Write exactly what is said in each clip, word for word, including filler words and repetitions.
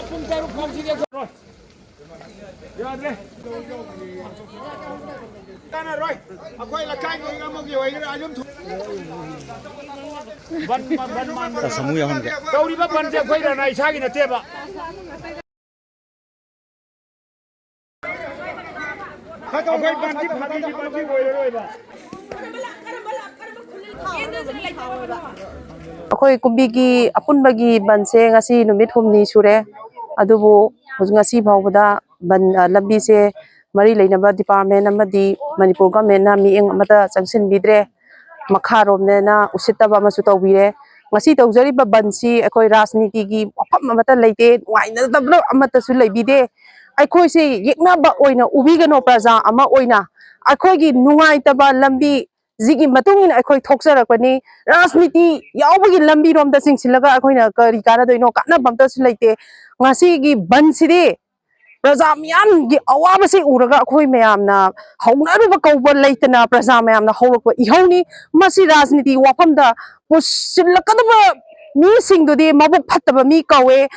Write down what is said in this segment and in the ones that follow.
ꯄꯨꯡ ꯇꯔꯨꯛ ꯐꯥꯎꯁꯤꯗꯤ ꯌꯥꯗ꯭ꯔꯦ꯫ ꯀꯥꯟꯅꯔꯣꯏ꯫ ꯑꯩꯈꯣꯏ ꯂꯩꯀꯥꯏꯒꯤ ꯑꯣꯏꯒꯦꯔꯥ ꯑꯃꯒꯤ ꯑꯣꯏꯒꯦꯔꯥ ꯑꯗꯨꯝ ꯊꯣꯛ-, ꯕꯟ, ꯕꯟ, ꯕꯟ ꯃꯥꯟꯕ꯫ ꯑꯁ, ꯑꯃꯨꯛ ꯌꯥꯎꯍꯟꯒꯦ꯫ ꯇꯧꯔꯤꯕ ꯕꯟꯁꯦ ꯑꯩꯈꯣꯏ ꯔꯅꯥ ꯏꯁꯥꯒꯤ ꯅꯠꯇꯦꯕ꯫ ꯑꯩꯈꯣꯏ ꯕꯟꯁꯤ ꯐꯥꯒꯤꯒꯤ ꯕꯟꯁꯤ ꯑꯣꯏꯔꯔꯣꯏꯕ꯫ ꯑꯩꯈꯣꯏ ꯀꯨꯝꯕꯤꯒꯤ ꯑꯄꯨꯟꯕꯒꯤ ꯕꯟꯁꯦ ꯉꯁꯤ ꯅꯨꯃꯤꯠ ꯍꯨꯝꯅꯤ ꯁꯨꯔꯦ꯫ ꯑꯗꯨꯕꯨ ꯍꯧꯖꯤꯛ, ꯉꯁꯤ ꯐꯥꯎꯕꯗ ꯕꯟ, ꯑ, ꯂꯝꯕꯤꯁꯦ ꯃꯔꯤ ꯂꯩꯅꯕ ꯗꯤꯄꯥꯔꯠꯃꯦꯟ ꯑꯃꯗꯤ ꯃꯅꯤꯄꯨꯔ ꯒꯃꯦꯟꯅ ꯃꯤꯠꯌꯦꯡ ꯑꯃꯠꯇ ꯆꯪꯁꯤꯟꯕꯤꯗ꯭ꯔꯦ꯫ ꯃꯈꯥꯔꯣꯝꯗꯅ ꯎꯁꯤꯠꯇꯕ ꯑꯃꯁꯨ ꯇꯧꯕꯤꯔꯦ꯫ ꯉꯁꯤ ꯇꯧꯖꯔꯤꯕ ꯕꯟꯁꯤ ꯑꯩꯈꯣꯏ ꯔꯥꯖꯅꯤꯇꯤꯒꯤ ꯋꯥꯐꯝ ꯑꯃꯠꯇ ꯂꯩꯇꯦ, ꯅꯨꯡꯉꯥꯏꯅꯗꯕ ꯑꯃꯠꯇꯁꯨ ꯂꯩꯕꯤꯗꯦ꯫ ꯑꯩꯈꯣꯏꯁꯤ ꯌꯦꯛꯅꯕ ꯑꯣꯏꯅ ꯎꯕꯤꯒꯅꯣ, ꯄ꯭ꯔꯖꯥ ꯑꯃ ꯑꯣꯏꯅ꯫ ꯑꯩꯈꯣꯏꯒꯤ ꯅꯨꯡꯉꯥꯏꯇꯕ ꯂꯝꯕꯤꯁꯤꯒꯤ ꯃꯇꯨꯡ ꯏꯟꯅ ꯑꯩꯈꯣꯏ ꯊꯣꯛꯆꯔꯛꯄꯅꯤ꯫ ꯔꯥꯖꯅꯤꯇꯤ ꯌꯥꯎꯕꯒꯤ ꯂꯝꯕꯤꯔꯣꯝꯗ ꯆꯤꯡꯁꯤꯜꯂꯒ ꯑꯩꯈꯣꯏꯅ ꯀꯔꯤ ꯀꯥꯟꯅꯗꯣꯏꯅꯣ? ꯀꯥꯟꯅꯕ ꯑꯝꯇꯁꯨ ꯂꯩꯇꯦ꯫ ꯉꯁꯤꯒꯤ ꯕꯟꯁꯤꯗꯤ ꯄ꯭ꯔꯖꯥ ꯃꯤꯌꯥꯝꯒꯤ ꯑꯋꯥꯕꯁꯤ ꯎꯔꯒ ꯑꯩꯈꯣꯏ ꯃꯌꯥꯝꯅ ꯍꯧꯅꯔꯨꯕ ꯀꯧꯕ ꯂꯩꯇꯅ ꯄ꯭ꯔꯖꯥ ꯃꯌꯥꯝꯅ ꯍꯧꯔꯛꯄ ꯏꯍꯧꯅꯤ꯫ ꯃꯁꯤ ꯔꯥꯖꯅꯤꯇꯤ ꯋꯥꯐꯝꯗ ꯄꯨꯁꯤꯜꯂꯛꯀꯗꯕ ꯃꯤꯁꯤꯡꯗꯨꯗꯤ ꯃꯕꯨꯛ ꯐꯠꯇꯕ ꯃꯤ ꯀꯧꯋꯦ꯫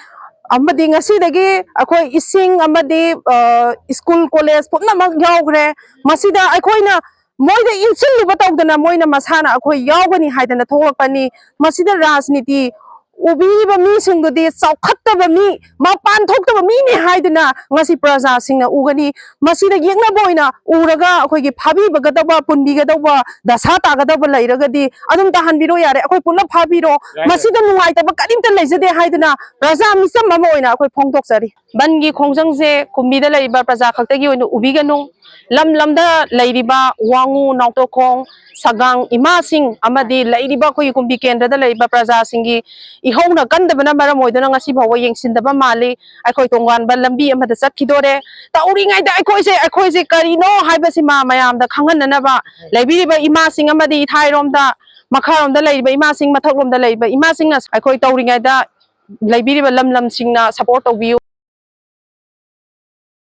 ꯑꯃꯗꯤ ꯉꯁꯤꯗꯒꯤ ꯑꯩꯈꯣꯏ ꯏꯁꯤꯡ ꯑꯃꯗꯤ, ꯑ, ꯁ꯭ꯀꯨꯜ ꯀꯣꯂꯦꯖ ꯄꯨꯝꯅꯃꯛ ꯌꯥꯎꯈ꯭ꯔꯦ꯫ ꯃꯁꯤꯗ ꯑꯩꯈꯣꯏꯅ ꯃꯣꯏꯗ ꯏꯟꯁꯤꯜꯂꯨꯕ ꯇꯧꯗꯅ ꯃꯣꯏꯅ ꯃꯁꯥꯅ ꯑꯩꯈꯣꯏ ꯌꯥꯎꯒꯅꯤ ꯍꯥꯏꯗꯅ ꯊꯣꯛꯂꯛꯄꯅꯤ꯫ ꯃꯁꯤꯗ ꯔꯥꯖꯅꯤꯇꯤ ꯎꯕꯤꯔꯤꯕ ꯃꯤꯁꯤꯡꯗꯨꯗꯤ ꯆꯥꯎꯈꯠꯇꯕ ꯃꯤ, ꯃꯄꯥꯟ ꯊꯣꯛꯇꯕ ꯃꯤꯅꯤ ꯍꯥꯏꯗꯨꯅ ꯉꯁꯤ ꯄ꯭ꯔꯖꯥꯁꯤꯡꯅ ꯎꯒꯅꯤ꯫ ꯃꯁꯤꯗ ꯌꯦꯛꯅꯕ ꯑꯣꯏꯅ ꯎꯔꯒ ꯑꯩꯈꯣꯏꯒꯤ ꯐꯥꯕꯤꯕꯒꯗꯧꯕ, ꯄꯨꯟꯕꯤꯒꯗꯧꯕ ꯗꯁꯥ ꯇꯥꯒꯗꯧꯕ ꯂꯩꯔꯒꯗꯤ ꯑꯗꯨꯝ ꯇꯥꯍꯟꯕꯤꯔꯣ ꯌꯥꯔꯦ, ꯑꯩꯈꯣꯏ ꯄꯨꯂꯞ ꯐꯥꯕꯤꯔꯣ꯫ ꯌꯥꯏ, ꯌꯥꯏ꯫ ꯃꯁꯤꯗ ꯅꯨꯡꯉꯥꯏꯇꯕ ꯀꯔꯤꯝꯇ ꯂꯩꯖꯗꯦ ꯍꯥꯏꯗꯨꯅ ꯄ꯭ꯔꯖꯥ ꯃꯤꯆꯝ ꯑꯃ ꯑꯣꯏꯅ ꯑꯩꯈꯣꯏ ꯐꯣꯡꯗꯣꯛꯆꯔꯤ꯫ ꯕꯟꯒꯤ ꯈꯣꯡꯖꯪꯁꯦ ꯀꯨꯝꯕꯤꯗ ꯂꯩꯔꯤꯕ ꯄ꯭ꯔꯖꯥ ꯈꯛꯇꯒꯤ ꯑꯣꯏꯅ ꯎꯕꯤꯒꯅꯨ꯫ ꯂꯝ ꯂꯝꯗ ꯂꯩꯔꯤꯕ ꯋꯥꯉꯨ, ꯅꯥꯎꯇꯣꯈꯣꯡ, ꯁꯒꯥꯡ ꯏꯃꯥꯁꯤꯡ ꯑꯃꯗꯤ ꯂꯩꯔꯤꯕ ꯑꯩꯈꯣꯏꯒꯤ ꯀꯨꯝꯕꯤ ꯀꯦꯟꯗ꯭ꯔꯗ ꯂꯩꯔꯤꯕ ꯄ꯭ꯔꯖꯥꯁꯤꯡꯒꯤ ꯏꯍꯧꯅ ꯀꯟꯗꯕꯅ ꯃꯔꯝ ꯑꯣꯏꯗꯨꯅ ꯉꯁꯤ ꯐꯥꯎꯕ ꯌꯦꯡꯁꯤꯟꯗꯕ ꯃꯥꯜꯂꯤ꯫ ꯑꯩꯈꯣꯏ ꯇꯣꯉꯥꯟꯕ ꯂꯝꯕꯤ ꯑꯃꯗ ꯆꯠꯈꯤꯗꯣꯔꯦ꯫ ꯇꯧꯔꯤꯉꯩꯗ ꯑꯩꯈꯣꯏꯁꯦ, ꯑꯩꯈꯣꯏꯁꯦ ꯀꯔꯤꯅꯣ ꯍꯥꯏꯕꯁꯤꯃ ꯃꯌꯥꯝꯗ ꯈꯪꯍꯟꯅꯅꯕ ꯂꯩꯕꯤꯔꯤꯕ ꯏꯃꯥꯁꯤꯡ ꯑꯃꯗꯤ ꯏꯊꯥꯏꯔꯣꯝꯗ, ꯃꯈꯥꯔꯣꯝꯗ ꯂꯩꯔꯤꯕ ꯏꯃꯥꯁꯤꯡ, ꯃꯊꯛꯂꯣꯝꯗ ꯂꯩꯔꯤꯕ ꯏꯃꯥꯁꯤꯡꯅ ꯑꯩꯈꯣꯏ ꯇꯧꯔꯤꯉꯩꯗ ꯂꯩꯕꯤꯔꯤꯕ ꯂꯝ ꯂꯝꯁꯤꯡꯅ support ꯇꯧꯕꯤꯌꯨ꯫